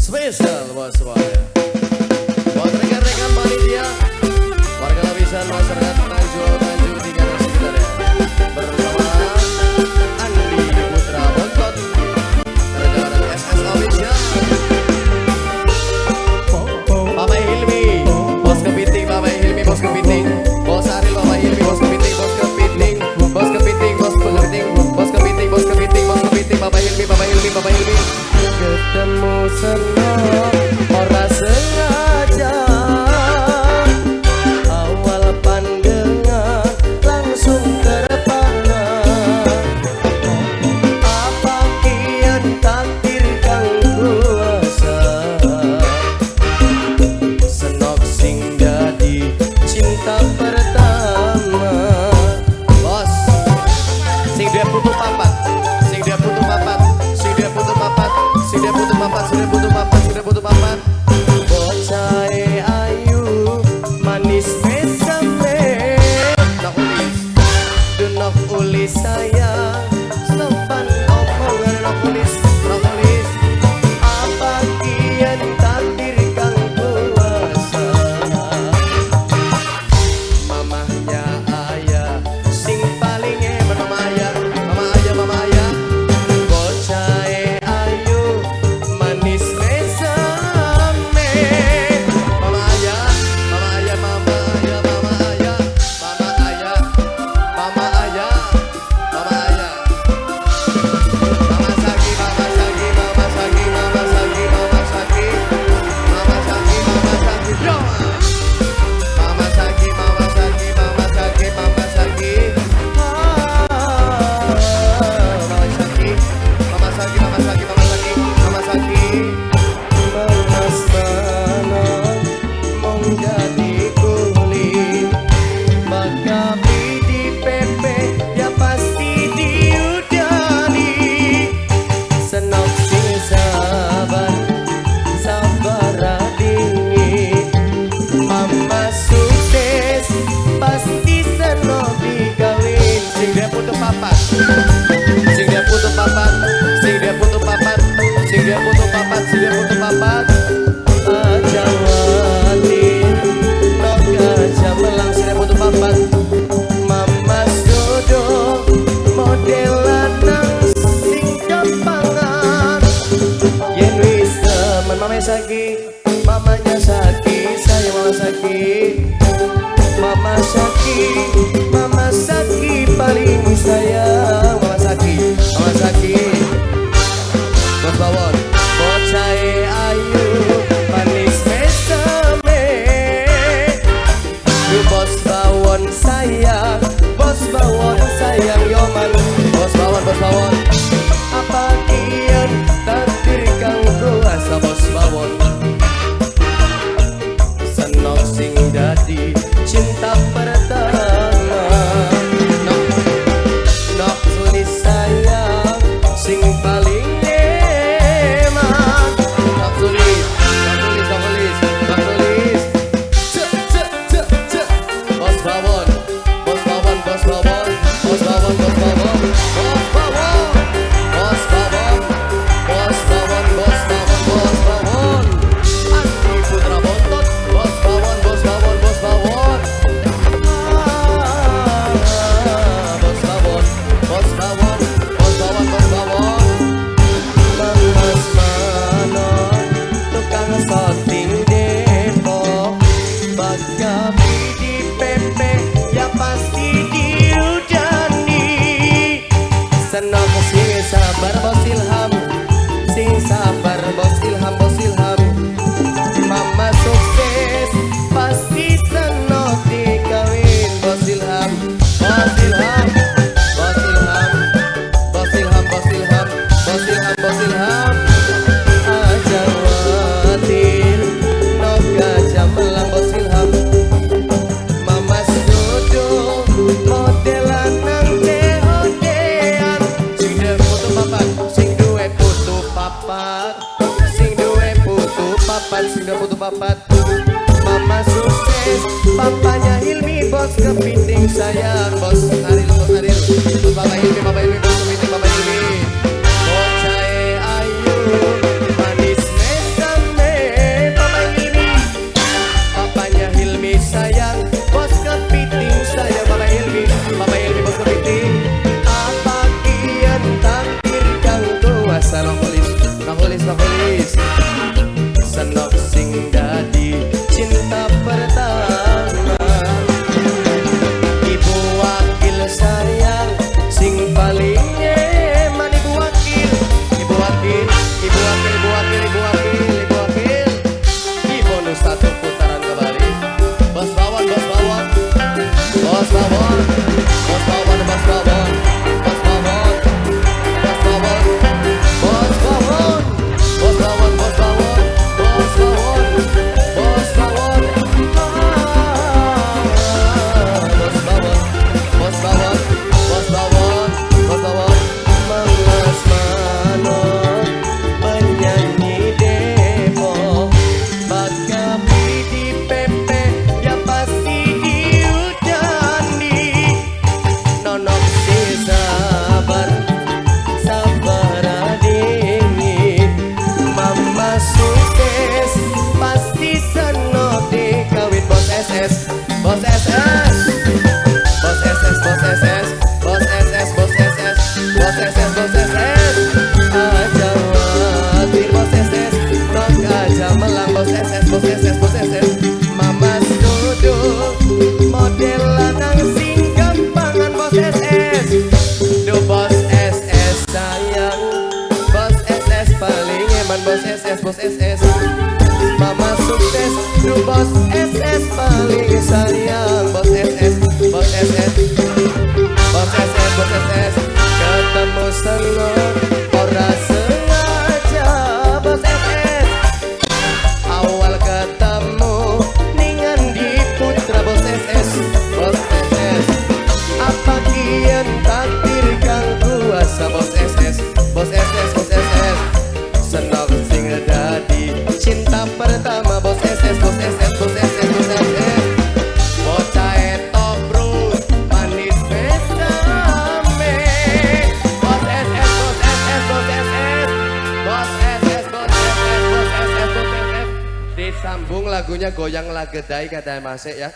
Spesial buat semuanya. Buat rekan-rekan panitia, warga lapisan masyarakat Tanjung Tanjung Tiga dan sekitarnya. Bersama Andi Putra Bontot, rekan SS Official. Bapak Hilmi, Bos Kepiting, Bapak Hilmi, Bos Kepiting, Bos Aril, Bapak Hilmi, Bos Kepiting, Bos Kepiting, Bos Kepiting, Bos Kepiting, Bos Kepiting, Bos Kepiting, Bos Kepiting, Bapak Hilmi, Bapak Hilmi, Bapak Hilmi. Ketemu senang ora sengaja, awal pandangan langsung terpana. Apa kian takdir kang kuasa, Senok sing dadi cinta pertama. Bos, sing dia putu papat, sing dia putu papat, sing dia putu papat, sing dia putu papat, sing dia putu papat, sing dia putu papat. Bocahe ayu manis mesame, nok ulis, nok ulis sayang, sopan omongan nok ulis, nok ulis. Apa kian takdir kang kuasa, mamahnya ayah sing paling eman, mama ayah, mama ayah, mama ayah. Bocahe ayu manis mesame, mama ayah, mama ayah, mama ayah, mama ayah, mama ayah, mama ayah, mama ayah. Mama Saki, mama Saki, mama Saki, mama Saki, mama Saki, mama Saki, mama Saki, yo. Mama Saki, mama Saki, mama Saki, mama Saki. Ah, mama Saki, mama Saki, mama Saki, mama Saki, mama Saki. Mas Manon mong jadi kuli, maka di PP ya pasti diudani. Senok sing sabar, sabar dingin. Mama sukses pasti senok dikawin. Sing dia putu papat, sing dia putu papat, sing dia putu papat, sing dia putu papat, sing dia putu papat. Aja wani, nok aja melang, sing dia putu papat. Mama Dodo model lanang sing gampangan. Yen wis temen mama Saki, mamanya Saki, saya mama Saki. Mama Saki, mama Saki paling sayang. Mama Saki, mama Saki. Bos Bawon, bocahe ayu manis mesame. Yo bos Bawon sayang, bos Bawon sayang yoman. Bos Bawon, bos Bawon. Apa kian takdir kang kuasa bos Bawon. Senok sing dadi cinta pertama. Nok, nok tulis sayang sing paling eman. Nok tulis, nok tulis, nok tulis, nok tulis. Cek, cek, cek, cek. Bos Bawon, bos Bawon, bos Bawon, bos Bawon, bos Bawon, bos Bawon, bos Bawon, bos Bawon, bos Bawon, bos Bawon. Andi Putra Bontot, bos Bawon, bos Bawon, bos Bawon. Ah, bos Bawon, bos Bawon, bos Bawon, bos Bawon. Mas Manon, tukang syuting Depok, bakapi di PP ya pasti diudani. Senok sing sabar bos Ilham, sing sabar bos Ilham, bos Ilham. Mama sukses pasti senok dikawin bos Ilham, bos Ilham, bos Ilham, bos Ilham, bos Ilham, bos Ilham, bos Ilham. Aja watir, nok aja melang bos Ilham. Mama Dodo model lanang COD-an. Sing duwe putu papat, sing duwe putu papat, sing duwe putu papat, sing duwe putu papat. Mama sukses, papanya Hilmi bos kepiting sayang, bos Aril, bos Aril, bos Bapak Hilmi, Bapak Hilmi, bos kepiting, Bapak Hilmi. Bocahe ayu manis mesame. Preman bos SS, bos SS. Mama sukses, du bos SS paling sayang. Bos SS, bos SS, bos SS, bos SS. Ketemu seneng ora sengaja, bos SS. Awal ketemu ningan di putra, bos SS, bos SS. Apa kian takdir kang kuasa, bos SS, bos SS, bos SS. Senok sing dadi cinta pertama, bos SS, bos SS, bos SS, bos SS. Bocah tobrut manis besame. Bos SS, bos SS, bos SS, bos SS, bos SS, bos SS, bos SS. Disambung lagunya goyang lagedai kata Mas ya.